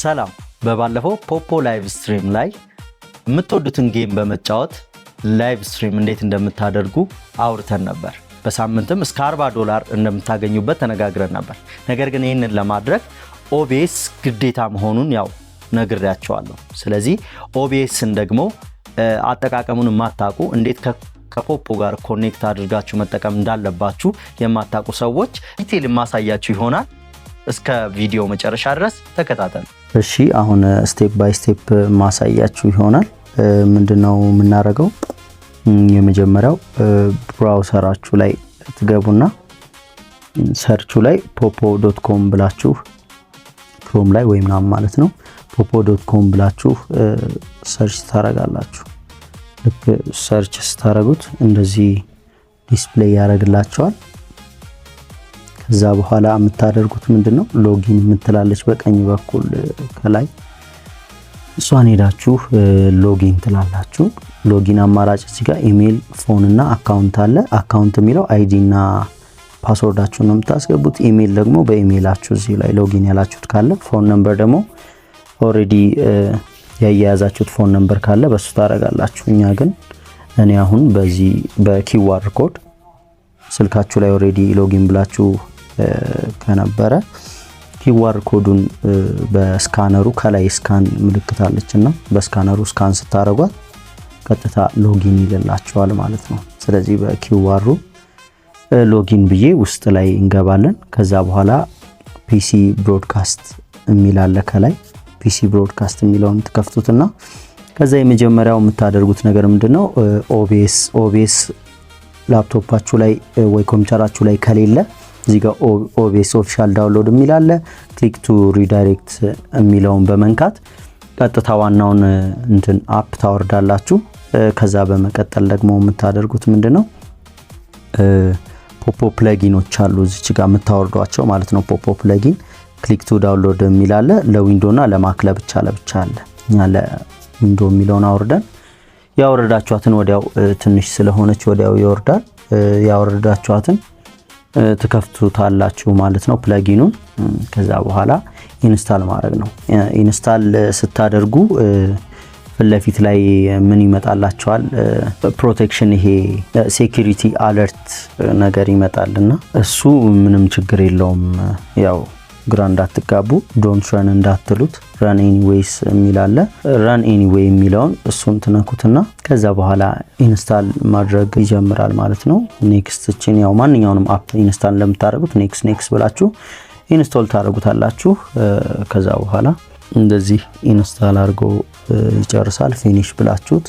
ሰላም። በባለፈው Poppo Live stream ላይ የምትወዱትን game በመጫወት live stream እንዴት እንደምታደርጉ አውርተን ነበር። በሳምንትም እስከ 40 ዶላር እንደምታገኙበት ተነጋግረን ነበር። ነገር ግን ይህንን ለማድረግ OBS ግዴታ መሆኑን ያው ነግሬያችኋለሁ። ስለዚህ OBS ን ደግሞ አጠቃቀሙን የማታውቁ፣ እንዴት ከ Poppo ጋር connect አድርጋችሁ መጠቀም እንዳለባችሁ የማታውቁ ሰዎች detail የማሳያችሁ ይሆናል። እስከ ቪዲዮ መጨረሻ ድረስ ተከታተሉ። እሺ፣ አሁን step by step ማሳያችሁ ይሆናል። ምንድነው የምናደርገው? የመጀመሪያው browser ኣችሁ ላይ ትገቡና search ኡ ላይ poppo.com ብላችሁ፣ Chrome ላይ ወይ ምናምን ማለት ነው፣ poppo.com ብላችሁ search ታረጋላችሁ። ልክ search ስታረጉት እንደዚህ display ያደርግላችኋል። ከዛ በኋላ የምታደርጉት ምንድነው? Login የምትላለች በቀኝ በኩል ከላይ፣ እሷን ሄዳችሁ login ትላላችሁ። Login አማራጭ እዚህ ጋር email፣ phone እና account አለ። Account የሚለው ID እና password ኣችሁን ነው የምታስገቡት። ኢሜይል ደግሞ በኢሜይላችሁ እዚህ ላይ login ያላችሁት ካለ፣ phone number ደግሞ already ያያያዛችሁት phone number ካለ በሱ ታደርጋላችሁ። እኛ ግን እኔ አሁን በዚህ በ QR code፣ ስልካችሁ ላይ already login ብላችሁ ከነበረ QR code ኡን በ scanner ኡ፣ ከላይ scan ምልክት አለች እና በ scanner ኡ scan ስታደርጓት ቀጥታ login ይልላችኋል ማለት ነው። ስለዚህ በ QR ኡ login ብዬ ውስጥ ላይ እንገባለን። ከዛ በኋላ PC broadcast የሚል አለ ከላይ፣ PC broadcast የሚለውን ትከፍቱትና ከዛ የመጀመሪያው የምታደርጉት ነገር ምንድነው? OBS። OBS laptop ኣችሁ ላይ ወይ ኮምፒውተራችሁ ላይ ከሌለ እዚህ ጋር OBS official download የሚል አለ። Click to redirect የሚለውን በመንካት ቀጥታ ዋናውን እንትን app ታወርዳላችሁ። ከዛ በመቀጠል ደግሞ የምታደርጉት ምንድነው? Poppo plugin ኦች አሉ እዚች ጋር የምታወርዷቸው ማለት ነው። Poppo plugin click to download የሚል አለ። ለ Window እና ለ Mac ለብቻ ለብቻ አለ። እኛ ለ Window የሚለውን አውርደን፣ ያወረዳችኋትን ወዲያው፣ ትንሽ ስለሆነች ወዲያው ይወርዳል። ያወረዳችኋትን ትከፍቱታላችሁ ማለት ነው plugin ኑን። ከዛ በኋላ install ማድረግ ነው። Install ስታደርጉ ፊት ለፊት ላይ ምን ይመጣላችኋል? Protection፣ ይሄ security alert ነገር ይመጣልና እሱ ምንም ችግር የለውም። ያው ግራ እንዳትጋቡ፣ don't run እንዳትሉት፣ run anyways የሚል አለ። Run anyway የሚለውን እሱን ትነኩትና ከዛ በኋላ install ማድረግ ይጀምራል ማለት ነው። Next እችን ያው ማንኛውንም app install እንደምታደርጉት next next ብላችሁ install ታደርጉታላችሁ። ከዛ በኋላ እንደዚህ install አድርጎ ይጨርሳል። Finish ብላችሁት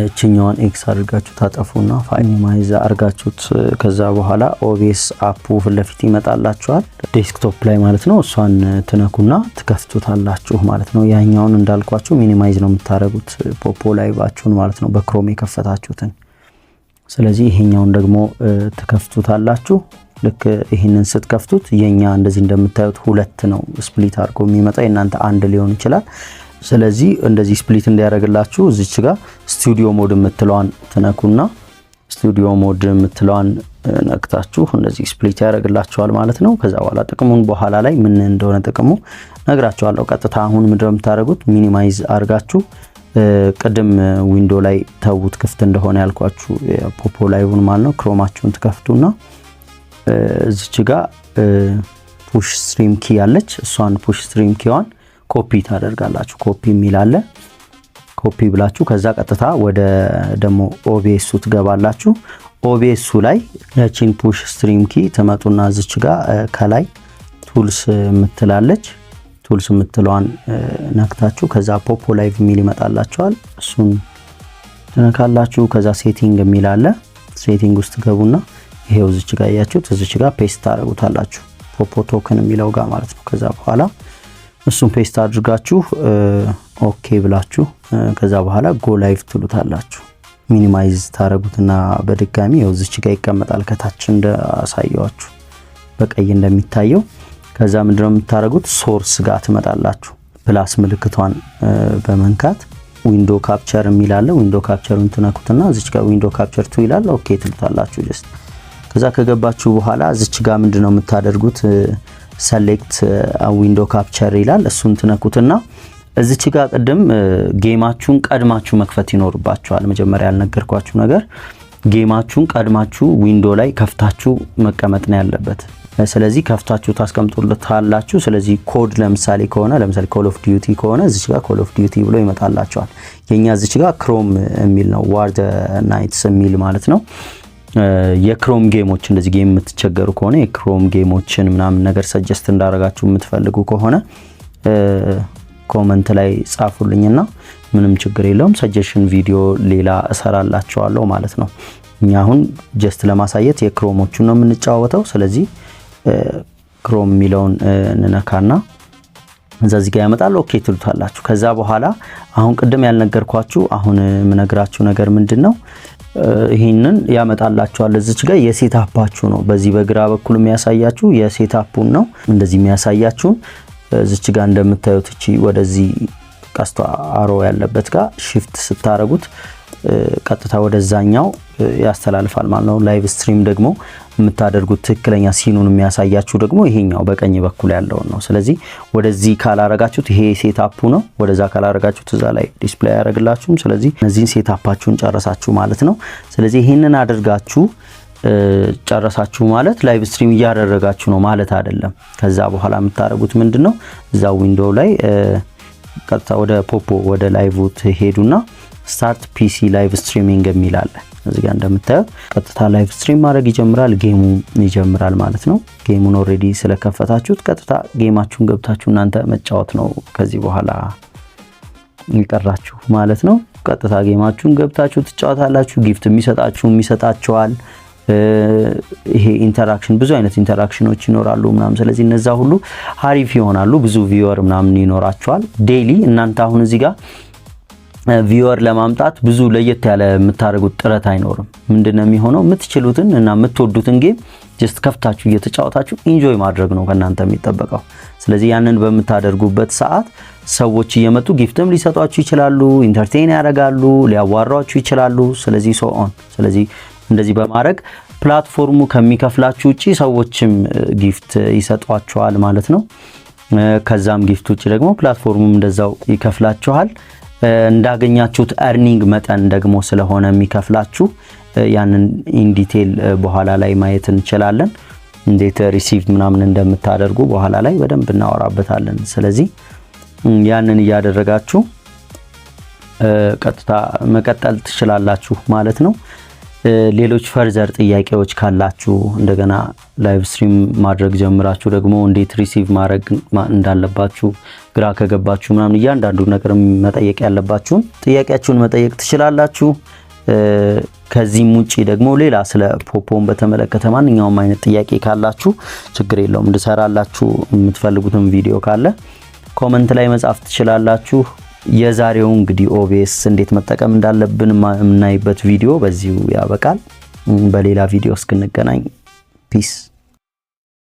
እችኛዋን X አድርጋችሁ ታጠፉና minimize አድርጋችሁት ከዛ በኋላ OBS app ኡ ፊት ለፊት ይመጣላችኋል desktop ላይ ማለት ነው። እሷን ትነኩና ትከፍቱታላችሁ ማለት ነው። ያኛውን እንዳልኳችሁ minimize ነው የምታደርጉት Poppo Live ኣችሁን ማለት ነው፣ በ Chrome የከፈታችሁትን። ስለዚህ ይሄኛውን ደግሞ ትከፍቱታላችሁ። ልክ ይህንን ስትከፍቱት የኛ እንደዚህ እንደምታዩት ሁለት ነው split አድርጎ የሚመጣው፣ የእናንተ አንድ ሊሆን ይችላል። ስለዚህ እንደዚህ split እንዲያደርግላችሁ እዚች ጋር studio mode የምትለዋን ትነኩና፣ studio mode የምትለዋን ነክታችሁ እንደዚህ split ያደርግላችኋል ማለት ነው። ከዛ በኋላ ጥቅሙን በኋላ ላይ ምን እንደሆነ ጥቅሙ ነግራችኋለሁ። ቀጥታ አሁን ምንድነው የምታደርጉት? Minimize አድርጋችሁ ቅድም window ላይ ተዉት ክፍት እንደሆነ ያልኳችሁ Poppo Live ን ማለት ነው። Chrome ኣችሁን ትከፍቱና እዚች ጋ push stream key አለች። እሷን push stream key ዋን copy ታደርጋላችሁ። ኮፒ የሚል አለ። ኮፒ ብላችሁ ከዛ ቀጥታ ወደ ደግሞ OBS ኡ ትገባላችሁ። OBS ኡ ላይ ያቺን push stream key ትመጡና እዚች ጋ ከላይ tools የምትላለች፣ tools የምትለዋን ነክታችሁ ከዛ Poppo Live የሚል ይመጣላችኋል። እሱን ትነካላችሁ። ከዛ setting የሚል አለ። Setting ውስጥ ገቡና ይሄው እዚች ጋር ያያችሁት እዚች ጋር paste ታደርጉታላችሁ፣ Poppo token የሚለው ጋር ማለት ነው። ከዛ በኋላ እሱን paste አድርጋችሁ okay ብላችሁ ከዛ በኋላ go live ትሉታላችሁ። Minimize ታደርጉትና በድጋሚ ይኸው እዚች ጋር ይቀመጣል ከታች እንዳሳየዋችሁ በቀይ እንደሚታየው። ከዛ ምንድነው የምታደርጉት? Source ጋር ትመጣላችሁ። Plus ምልክቷን በመንካት window capture የሚል አለ። Window capture ኡን ትነኩትና እዚች ጋር window capture two ይላል። Okay ትሉታላችሁ just። ከዛ ከገባችሁ በኋላ እዚች ጋር ምንድነው የምታደርጉት? Select window capture ይላል። እሱን ትነኩትና እዚች ጋር ቅድም game ኣችሁን ቀድማችሁ መክፈት ይኖርባችኋል። መጀመሪያ ያልነገርኳችሁ ነገር game ኣችሁን ቀድማችሁ window ላይ ከፍታችሁ መቀመጥ ነው ያለበት። ስለዚህ ከፍታችሁ ታስቀምጡለታላችሁ። ስለዚህ ኮድ ለምሳሌ ከሆነ፣ ለምሳሌ Call of Duty ከሆነ እዚች ጋር Call of Duty ብሎ ይመጣላችኋል። የኛ እዚች ጋር Chrome የሚል ነው፣ War the Knights የሚል ማለት ነው። የ Chrome game ኦች፣ እንደዚህ game የምትቸገሩ ከሆነ፣ የ Chrome game ኦችን ምናምን ነገር suggest እንዳረጋችሁ የምትፈልጉ ከሆነ comment ላይ ጻፉልኝና ምንም ችግር የለውም፣ suggestion ቪዲዮ ሌላ እሰራላችኋለሁ ማለት ነው። እኛ አሁን just ለማሳየት የ Chrome ኦቹን ነው የምንጫወተው። ስለዚህ Chrome የሚለውን እንነካና እዛ እዚህ ጋር ያመጣል። Okay ትሉታላችሁ። ከዛ በኋላ አሁን ቅድም ያልነገርኳችሁ አሁን የምነግራችሁ ነገር ምንድን ነው? ይህንን ያመጣላችኋል። እዚች ጋር የ setup ኣችሁ ነው። በዚህ በግራ በኩል የሚያሳያችሁ የ setup ኡን ነው። እንደዚህ የሚያሳያችሁን እዚች ጋር እንደምታዩት እቺ ወደዚህ ቀስቷ arrow ያለበት ጋር shift ስታረጉት ቀጥታ ወደዛኛው ያስተላልፋል ማለት ነው። Live stream ደግሞ የምታደርጉት ትክክለኛ scene ኡን የሚያሳያችሁ ደግሞ ይሄኛው በቀኝ በኩል ያለውን ነው። ስለዚህ ወደዚህ ካላረጋችሁት ይሄ setup ኡ ነው። ወደዛ ካላረጋችሁት እዛ ላይ display አያደርግላችሁም። ስለዚህ እነዚህን setup ኣችሁን ጨረሳችሁ ማለት ነው። ስለዚህ ይሄንን አድርጋችሁ ጨረሳችሁ ማለት live stream እያደረጋችሁ ነው ማለት አይደለም። ከዛ በኋላ የምታደርጉት ምንድን ነው? እዛ window ላይ ቀጥታ ወደ Poppo ወደ live ትሄዱና start PC live streaming የሚል አለ። እዚህ ጋር እንደምታዩት ቀጥታ live stream ማድረግ ይጀምራል። Game ኡ ይጀምራል ማለት ነው። Game ኡን already ስለከፈታችሁት ቀጥታ game ኣችሁን ገብታችሁ እናንተ መጫወት ነው ከዚህ በኋላ ይቀራችሁ ማለት ነው። ቀጥታ game ኣችሁን ገብታችሁ ትጫወታላችሁ። Gift የሚሰጣችሁ የሚሰጣችኋል። ይሄ interaction፣ ብዙ አይነት interaction ኦች ይኖራሉ ምናምን። ስለዚህ እነዛ ሁሉ ሀሪፍ ይሆናሉ። ብዙ viewer ምናምን ይኖራችኋል daily። እናንተ አሁን እዚህ ጋር viewer ለማምጣት ብዙ ለየት ያለ የምታደርጉት ጥረት አይኖርም። ምንድነው የሚሆነው? የምትችሉትን እና የምትወዱትን game just ከፍታችሁ እየተጫወታችሁ enjoy ማድረግ ነው ከእናንተ የሚጠበቀው። ስለዚህ ያንን በምታደርጉበት ሰዓት ሰዎች እየመጡ gift ም ሊሰጧችሁ ይችላሉ፣ entertain ያደርጋሉ፣ ሊያዋሯችሁ ይችላሉ። ስለዚህ so on። ስለዚህ እንደዚህ በማድረግ platform ኡ ከሚከፍላችሁ ውጪ ሰዎችም gift ይሰጧችኋል ማለት ነው። ከዛም gift ውጪ ደግሞ platform ኡም እንደዛው ይከፍላችኋል። እንዳገኛችሁት earning መጠን ደግሞ ስለሆነ የሚከፍላችሁ ያንን in detail በኋላ ላይ ማየት እንችላለን። እንዴት receive ምናምን እንደምታደርጉ በኋላ ላይ በደንብ እናወራበታለን። ስለዚህ ያንን እያደረጋችሁ ቀጥታ መቀጠል ትችላላችሁ ማለት ነው። ሌሎች further ጥያቄዎች ካላችሁ፣ እንደገና live stream ማድረግ ጀምራችሁ ደግሞ እንዴት receive ማድረግ እንዳለባችሁ ግራ ከገባችሁ ምናምን እያንዳንዱ ነገር መጠየቅ ያለባችሁን ጥያቄያችሁን መጠየቅ ትችላላችሁ። ከዚህም ውጪ ደግሞ ሌላ ስለ Poppo ን በተመለከተ ማንኛውም አይነት ጥያቄ ካላችሁ ችግር የለውም፣ እንድሰራላችሁ የምትፈልጉትን ቪዲዮ ካለ comment ላይ መጻፍ ትችላላችሁ። የዛሬው እንግዲህ OBS እንዴት መጠቀም እንዳለብን የምናይበት ቪዲዮ በዚሁ ያበቃል። በሌላ ቪዲዮ እስክንገናኝ peace።